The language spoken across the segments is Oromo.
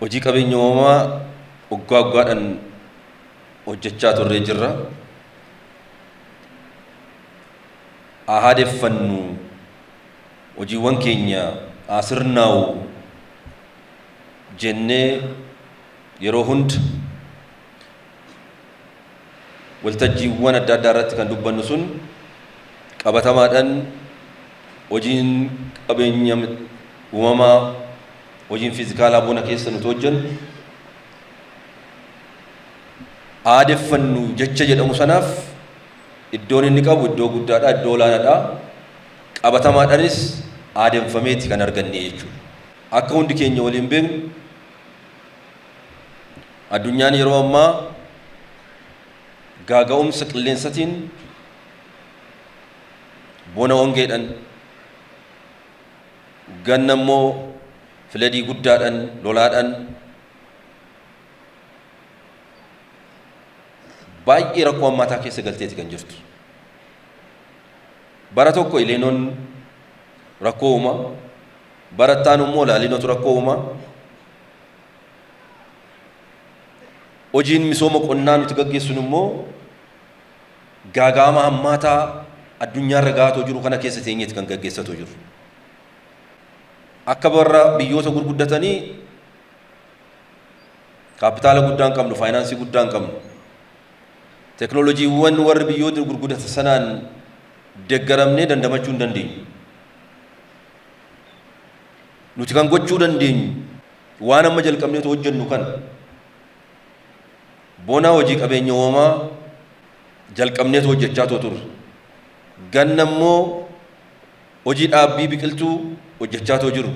Hojii qabeenya uumamaa waggaa waggaadhaan hojjechaa turree jirra. Haa haadeffannu, hojiiwwan keenya haa sirnaa'u jennee yeroo hunda waltajjiiwwan adda addaa irratti kan dubbannu sun qabatamaadhaan hojiin qabeenya uumamaa, hojiin fiizikaalaa bona keessa nuti hojjennu aadeffannu jecha jedhamu sanaaf iddoon inni qabu iddoo guddaadha, iddoo olaanaadha. Qabatamaadhaanis aadeffameeti kan arganne jechuudha. Akka hundi keenya waliin beeknu, addunyaan yeroo ammaa gaaga'umsa qilleensatiin bona hongeedhaan, ganna immoo filadii guddaadhaan, lolaadhaan baay'ee rakkoo hammaataa keessa galteeti kan jirtu. Bara tokko Iliinoon rakkoo uuma, bara itti aanu immoo Laaliinootu rakkoo uuma. Hojiin misooma qonnaa nuti gaggeessinu immoo gaaga'ama hammaataa addunyaarra gahatoo jiru kana keessa teenyeeti kan gaggeessatoo jiru. Akka warra biyyoota gurguddatanii kaapitaala guddaa hin qabnu, faayinaansii guddaa hin qabnu. Teknooloojiiwwan warri biyyoota gurguddatan sanaan deeggaramnee dandamachuu hin dandeenyu. Nuti kan gochuu dandeenyu waan amma jalqabneetu hojjennu kana. Bona hojii qabeenya uumamaa jalqabneetu hojjechaa turre. Ganna immoo hojii dhaabbii biqiltuu hojjechaa jiru.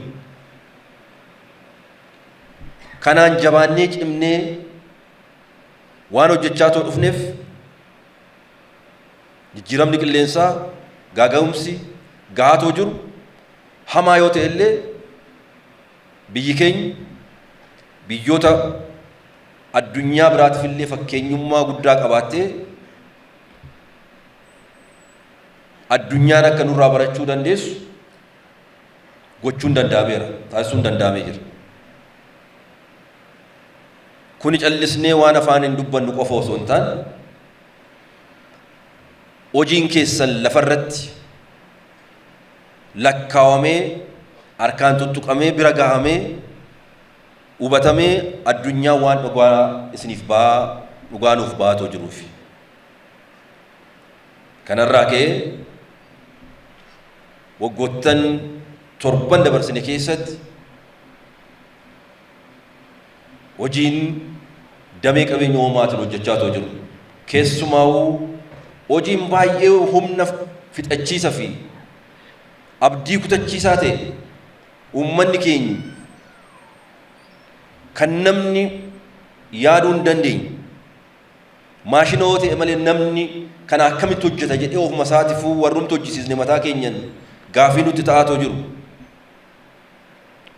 Kanaan jabaannee cimnee waan hojjechaa dhufneef jijjiiramni qilleensaa, gaaga'umsi gahaatoo jiru hamaa yoo ta'e illee, biyyi keenya biyyoota addunyaa biraatiif illee fakkeenyummaa guddaa qabaattee addunyaan akka nurraa barachuu dandeessu gochuun danda'ameera, taasisuun danda'amee jira. Kuni callisnee waan afaan hin dubbannu qofa osoo hin taane, hojiin keessan lafarratti lakkaawamee, harkaan tuttuqamee, bira gahamee, hubatamee, addunyaa waan dhugaa isiniif ba'aa, dhugaa nuuf ba'aatoo jiruufi. Kanarraa ka'ee waggoottan 7n dabarsine keessatti hojiin damee qabeenya uumamaatiin hojjechaa jiru. Keessumaa'uu hojiin baay'ee humna fixachiisa fi abdii kutachiisaa ta'e, uummanni keenya kan namni yaaduu hin dandeenye, maashina yoo ta'e malee namni kana akkamitti hojjeta jedhee ofuma isaatifuu warrumti hojjisiisne mataa keenyan gaafii nutti ta'aatoo jiru,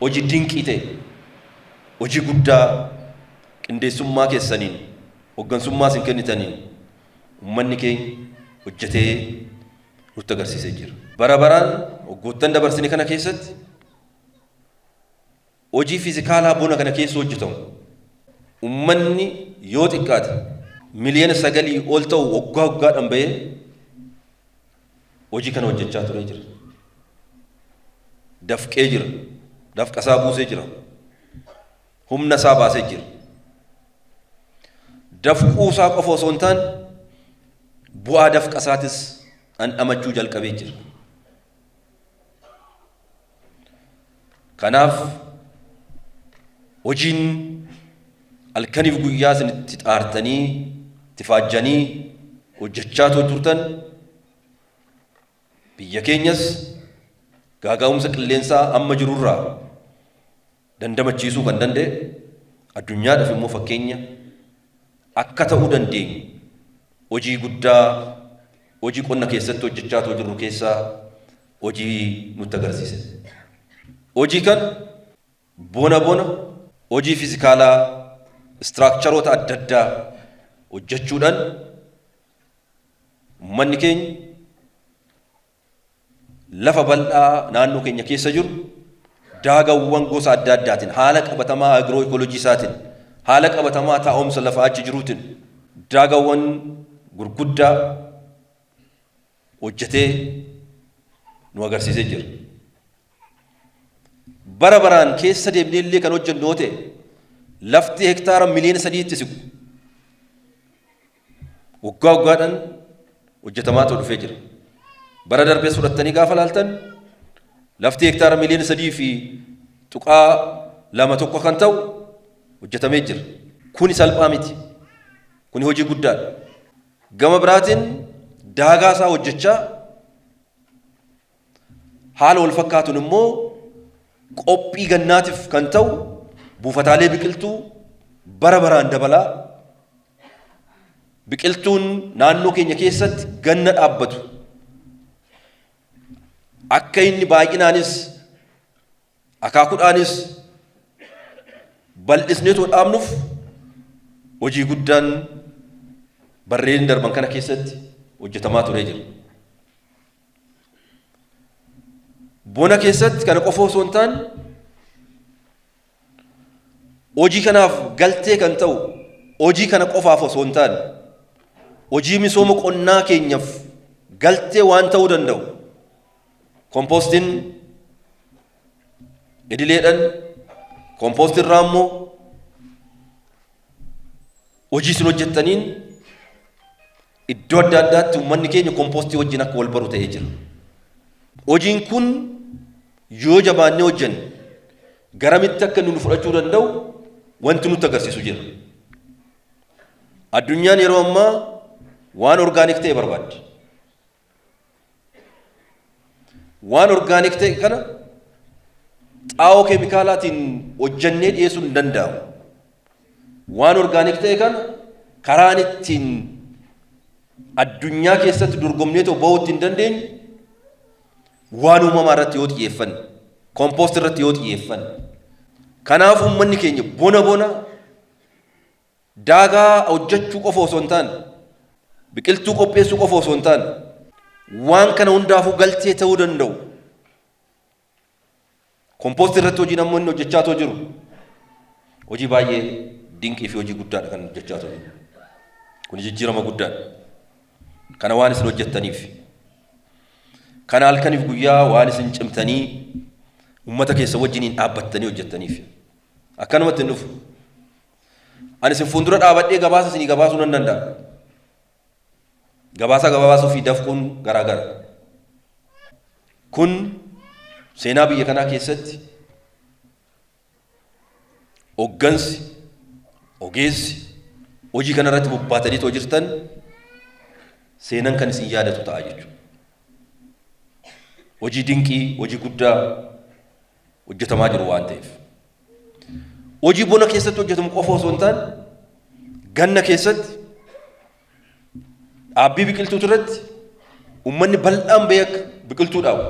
hojii dinqii ta'e, hojii guddaa qindeessummaa keessaniin, hooggansummaa isin kennitaniin uummanni keenya hojjetee nutti agarsiisee jira. Bara baraan waggoottan dabarsine kana keessatti hojii fiizikaalaa bona kana keessa hojjetamu uummanni yoo xiqqaate miliyoona 9 ol ta'u waggaa waggaadhaan bahee hojii kana hojjechaa turee jira. Dafqee jira. Dafqa isaa buusee jira. Humna isaa baasee jira. Dafquu isaa qofa osoo hin taane, bu'aa dafqa isaatis dhandhamachuu jalqabee jira. Kanaaf hojiin halkaniif guyyaa isin itti xaartanii, itti faajjanii hojjechaa turtan biyya keenyas gaaga'umsa qilleensaa amma jirurraa dandamachiisuu kan danda'e, addunyaadhaaf immoo fakkeenya akka ta'uu dandeenyu, hojii guddaa hojii qonna keessatti hojjechaa jirru keessaa hojii nutti agarsiise. Hojii kan bona bona hojii fiizikaalaa istiraakcharoota adda addaa hojjechuudhaan uummanni keenya lafa bal'aa naannoo keenya keessa jiru Daagawwan gosa adda addaatiin, haala qabatamaa agiroo ikooloojii isaatiin, haala qabatamaa taa'umsa lafa achi jiruutiin daagawwan gurguddaa hojjetee nu agarsiisee jira. Bara baraan keessa deemnee illee kan hojjennu yoo ta'e, lafti hektaara 3 miliyoona siqu waggaa waggaadhaan hojjetamaa ta'u dhufee jira. Bara darbee fudhattanii gaafa laaltan, lafti hektaara 3.21 miliyoona kan ta'u hojjetamee jira. Kuni salphaa miti. Kuni hojii guddaadha. Gama biraatiin daagaa isaa hojjechaa, haala wal fakkaatuun immoo qophii gannaatiif kan ta'u buufataalee biqiltuu bara baraan dabalaa, biqiltuun naannoo keenya keessatti ganna dhaabbatu akka inni baay'inaanis akaakuudhaanis bal'isneetoo dhaabnuuf hojii guddaan barreen darban kana keessatti hojjetamaa turee jira. Bona keessatti kana qofa osoo hin taane, hojii kanaaf galtee kan ta'u, hojii kana qofaaf osoo hin taane, hojii misooma qonnaa keenyaaf galtee waan ta'uu danda'u, kompoostiin idileedhaan, kompoostiin raammoo hojii isin hojjettaniin iddoo adda addaatti uummanni keenya kompoostii wajjin akka wal baru ta'ee jira. Hojiin kun yoo jabaannee hojjenne garamitti akka inni nu fudhachuu danda'u wanti nutti agarsiisu jira. Addunyaan yeroo ammaa waan organic ta'e barbaaddi. Waan organic ta'e kana xaa'oo keemikaalaatiin hojjannee dhiyeessuun hin danda'amu. Waan organic ta'e kana karaan ittiin addunyaa keessatti dorgomnee ta'u bahuu ittiin dandeenyu waan uumamaa irratti yoo xiyyeeffanne, kompost irratti yoo xiyyeeffanne. Kanaaf uummanni keenya bona bona daagaa hojjechuu qofa osoo hin taane, biqiltuu qopheessuu qofa osoo hin taane, waan kana hundaafuu galtee ta'uu danda'u kompoostii irratti hojii namoonni hojjechaa jiru hojii baay'ee dinqii fi hojii guddaadha kan hojjechaa jiru. Kun jijjiirama guddaadha. Kana waan isin hojjettaniif, kana halkaniif guyyaa waan isin cimtanii uummata keessa wajjiniin dhaabbattanii hojjettaniif akkanumatti hin dhufu. Ani isin fuuldura dhaabadhee gabaasa isinii gabaasuu nan danda'a. Gabaasa gabaasuu fi dafquun garaagara. Kun seenaa biyya kanaa keessatti hoggansi, ogeessi hojii kana irratti bobbaatanii too jirtan seenan kan isin yaadatu ta'a jechuudha. Hojii dinqii, hojii guddaa hojjetamaa jiru waan ta'eef. Hojii bona keessatti hojjetamu qofa osoo hin taane, ganna keessatti dhaabbii biqiltuu irratti uummanni bal'aan bahee akka biqiltuu dhaabu.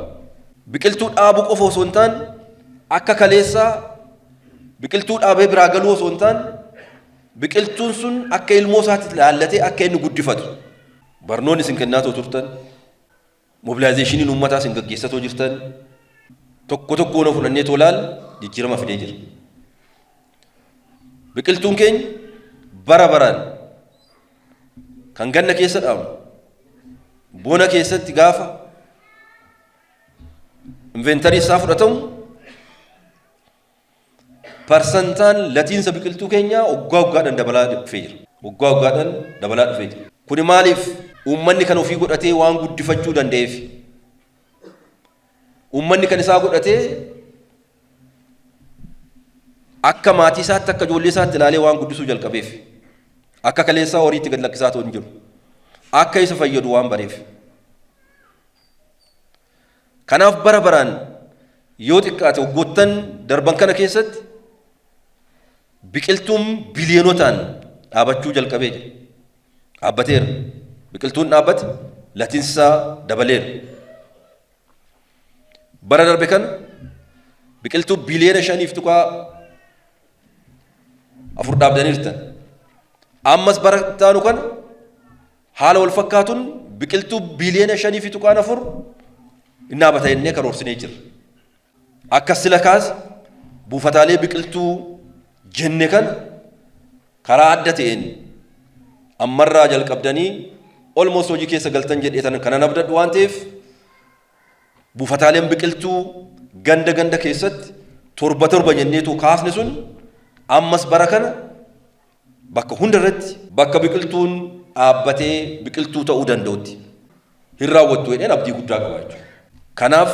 Biqiltuu dhaabuu qofa osoo hin taane, akka kaleessaa biqiltuu dhaabee biraa galuu osoo hin taane, biqiltuun sun akka ilmoo isaatti ilaallatee akka inni guddifatu. Barnoonni isin kennaa turtan, mobilizationiin uummataa isin gaggeessatoo jirtan, tokko tokkoon fudhannee tolaal jijjiirama fidee jira. Biqiltuun keenya bara baraan kan ganna keessa dhaabu bona keessatti gaafa inventory isaa fudhatamu, parsantaan latiinsa biqiltuu keenyaa waggaa waggaadhaan dabalaa dhufee jira. Waggaa waggaadhaan dabalaa dhufee jira. Kuni maaliif? Uummanni kan ofii godhatee waan guddifachuu danda'eef. Uummanni kan isaa godhatee akka maatii isaatti, akka ijoollee isaatti ilaalee waan guddisuu jalqabeef. Akka kaleessaa horiitti gad lakkisaa ta'u hin jiru. Akka isa fayyadu waan bareef. Kanaaf bara baraan yoo xiqqaate waggoottan darban kana keessatti biqiltuun biliyonotaan dhaabachuu jalqabee jira. Dhaabbateera. Biqiltuun dhaabbate latiinsaa dabaleera. Bara darbe kana biqiltuu 5.4 biliyoona dhaabdaniirtan. Ammas bara taanu kana haala wal fakkaatuun biqiltuu 5.4 biliyoona hin dhaabata jennee karoorsinee jirra. Akka sila kaase Buufataalee biqiltuu jenne kana karaa adda ta'een ammarraa jalqabdanii almost hojii keessa galtan jedhee tan kanan abdadhu waan ta'eef, buufataaleen biqiltuu ganda ganda keessatti torba torba jenneetu kaasne sun ammas bara kana bakka hunda irratti bakka biqiltuun dhaabbatee biqiltuu ta'uu danda'utti hin raawwattu jedheen abdii guddaa qaba jechuudha. Kanaaf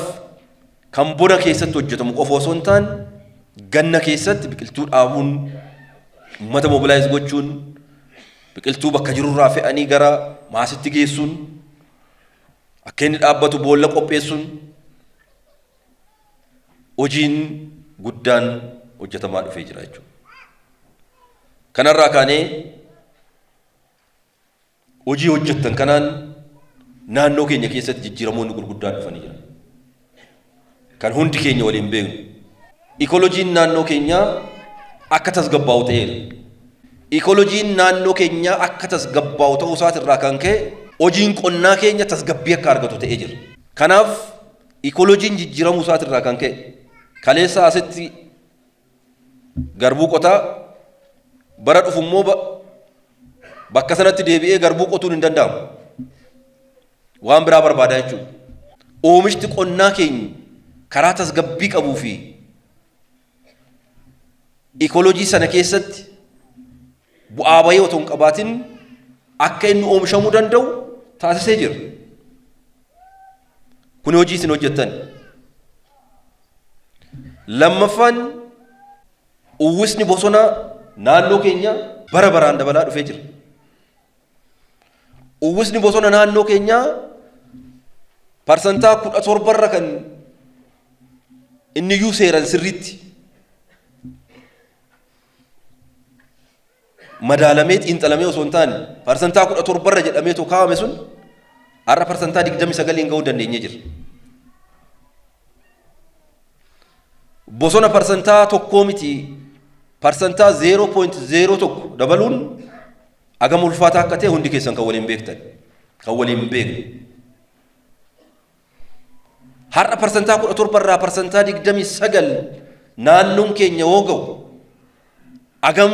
kan bona keessatti hojjetamu qofa osoo hin taane, ganna keessatti biqiltuu dhaabuun, uummata mobilize gochuun, biqiltuu bakka jirurraa fe'anii gara maasitti geessuun, akka inni dhaabbatu boolla qopheessuun hojiin guddaan hojjetamaa dhufee jira jechuudha. Kanarraa kaanee hojii hojjettan kanaan naannoo keenya keessatti jijjiiramoonni gurguddaan dhufanii jiran. Kan hundi keenya waliin beeknu. Ikolojiin naannoo keenyaa akka tasgabbaa'u ta'eera. Ikolojiin naannoo keenyaa akka tasgabbaa'u ta'uu isaatirraa kan ka'e hojiin qonnaa keenya tasgabbii akka argatu ta'ee jira. Kanaaf ikolojiin jijjiiramuu isaatirraa kan ka'e kaleessa asitti garbuu qotaa, bara dhufu immoo bakka sanatti deebi'ee garbuu qotuun hin danda'amu. Waan biraa barbaadaa jechuudha. Oomishti qonnaa keenya karaa tasgabbii qabuu fi ikolojii sana keessatti bu'aa bahii otoo hin qabaatin akka inni oomishamuu danda'u taasisee jira. Kun hojii isin hojjettan. Lammaffaan, uwwisni bosonaa naannoo keenya bara baraan dabalaa dhufee jira. Uwwisni bosona naannoo keenyaa 17% kan inni iyyuu seeran sirriitti madaalamee xiinxalamee osoo hin taane 17% jedhamee too kaa'ame sun har'a 29n ga'uu dandeenyee jira. Bosona 1% miti, 0.01% dabaluun hagam ulfaataa akka ta'e hundi keessan kan waliin beektan, kan waliin beeknu. Har'a 17% irraa 29% naannoon keenya yoo ga'u hagam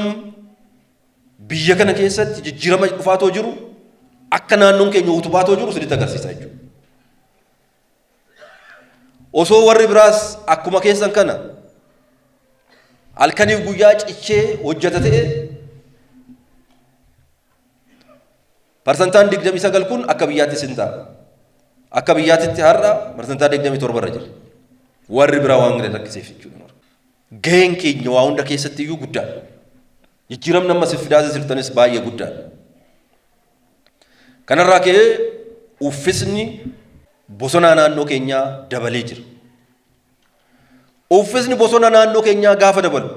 biyya kana keessatti jijjiirama dhufaatoo jiru, akka naannoon keenya utubaatoo jiru sirriitti agarsiisa jechuudha. Osoo warri biraas akkuma keessan kana halkaniif guyyaa cichee hojjeta ta'e, 29% kun akka biyyaattis hin ta'a. Akka biyyaatitti har'a 27% irra jira. Warri biraa waan gadi rakkiseef jechuudha. Gaheen keenya waa hunda keessatti iyyuu guddaadha. Jijjiiramni amma isin fidaa jirtanis baay'ee guddaadha. Kanarraa ka'ee uffisni bosonaa naannoo keenyaa dabalee jira. Uffisni bosona naannoo keenyaa gaafa dabalu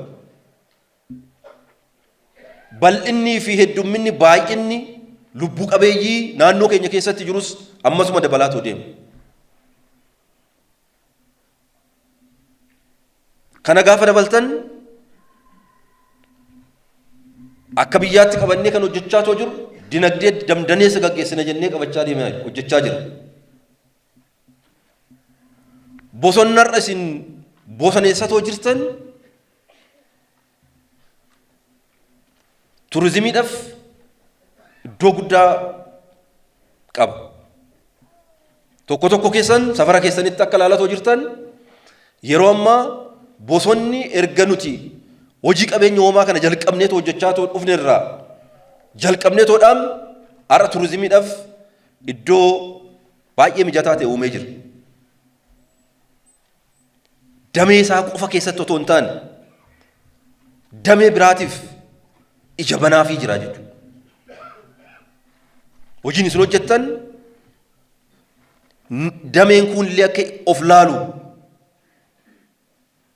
bal'innii fi heddumminni baay'inni lubbuu qabeeyyii naannoo keenya keessatti jirus ammasuma dabalaatoo deema. Kana gaafa dabaltan akka biyyaatti qabannee kan hojjechaa too jiru dinagdee damdaneessa gaggeessina jennee qabachaa deemaa hojjechaa jira. Bosonnarra isin bosoneessatoo jirtan turizimiidhaaf iddoo guddaa qaba. Tokko tokko keessan safara keessanitti akka ilaalatoo jirtan, yeroo ammaa bosonni erga nuti hojii qabeenya uumamaa kana jalqabneetoo hojjechaa too dhufne irraa jalqabneetoodhaan har'a turizimiidhaaf iddoo baay'ee mijataa ta'e uumee jira. Damee isaa qofa keessatti otoo hin taane damee biraatiif ija banaafii jira jechuudha. Hojiin isin hojjettan dameen kun illee akka of laalu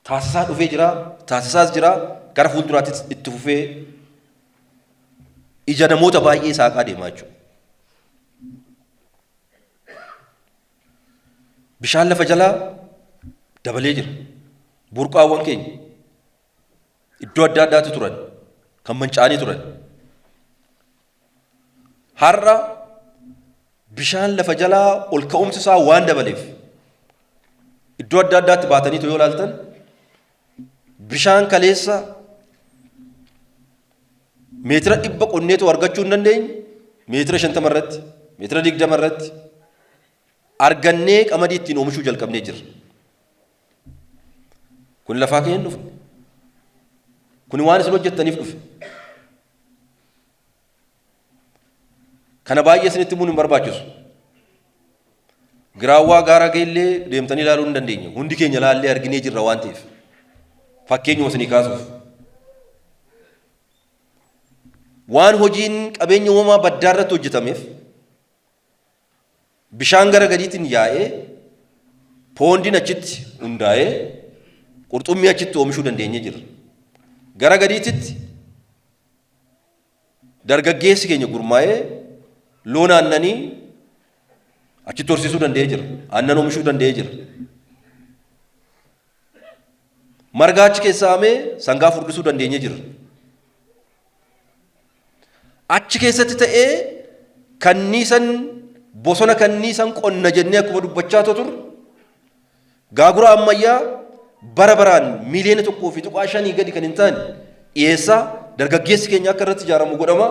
taasisaa dhufee jira, taasisaas jira, gara fuulduraattis itti fufee ija namoota baay'ee saaqaa deemaa jechuudha. Bishaan lafa jalaa dabalee jira. Burqaawwan keenya iddoo adda addaatti turan, kan manca'anii turan. Har'a bishaan lafa jalaa ol ka'umsi isaa waan dabaleef iddoo adda addaatti baatanii yoo ilaaltan Bishaan kaleessa meetira 100 qonneetu argachuu hin dandeenye, meetira 50 irratti, meetira 20 irratti argannee qamadii ittiin oomishuu jalqabnee jirra. Kun lafaa ka'een dhufe. Kun waan isin hojjettaniif dhufe. Kana baay'ee isinitti himuun hin barbaachisu. Giraawwaa gaara geellee deemtanii ilaaluu hin dandeenye. Hundi keenya ilaallee arginee jirra waan ta'eef. Fakkeenyuma isinii kaasuuf. Waan hojiin qabeenya uumamaa baddaa irratti hojjetameef bishaan gara gadiitiin yaa'ee, poondiin achitti hundaa'ee, qurxummii achitti oomishuu dandeenyee jirra. Gara gadiititti dargaggeessi keenya gurmaa'ee loon aannanii achitti horsiisuu danda'ee jira. Aannan oomishuu danda'ee jira. Margaa achi keessaa haamee sangaa furdisuu dandeenyee jira. Achi keessatti ta'ee kanniisan bosona, kanniisan qonna jennee akkuma dubbachaa turre, gaagura ammayyaa bara baraan miiliyoona 1.5 gadi kan hin taane dhiyeessaa dargaggeessi keenya akka irratti ijaaramu godhama.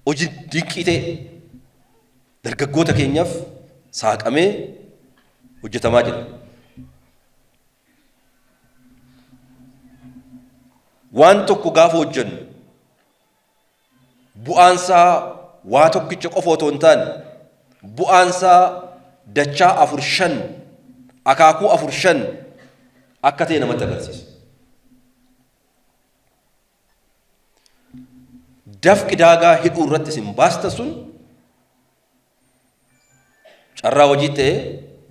Hojii dinqii ta'e dargaggoota keenyaaf saaqamee hojjetamaa jira. Waan tokko gaafa hojjennu bu'aansaa waa tokkicha qofa otoo hin taane, bu'aansaa dachaa afur shan, akaakuu afur shan akka ta'e namatti agarsiisa. Dafqi daagaa hidhuu irratti isin baasta sun carraa hojii ta'e,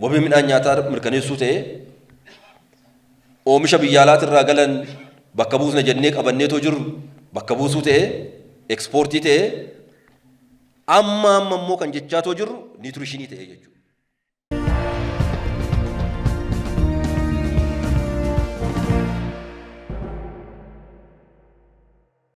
wabii midhaan nyaataa mirkaneessuu ta'e, oomisha biyya alaatirraa galan bakka buusna jennee qabanneetoo jirru bakka buusuu ta'e, ekspoortii ta'e, amma amma immoo kan jechaatoo jirru nutrition ta'e jechuudha.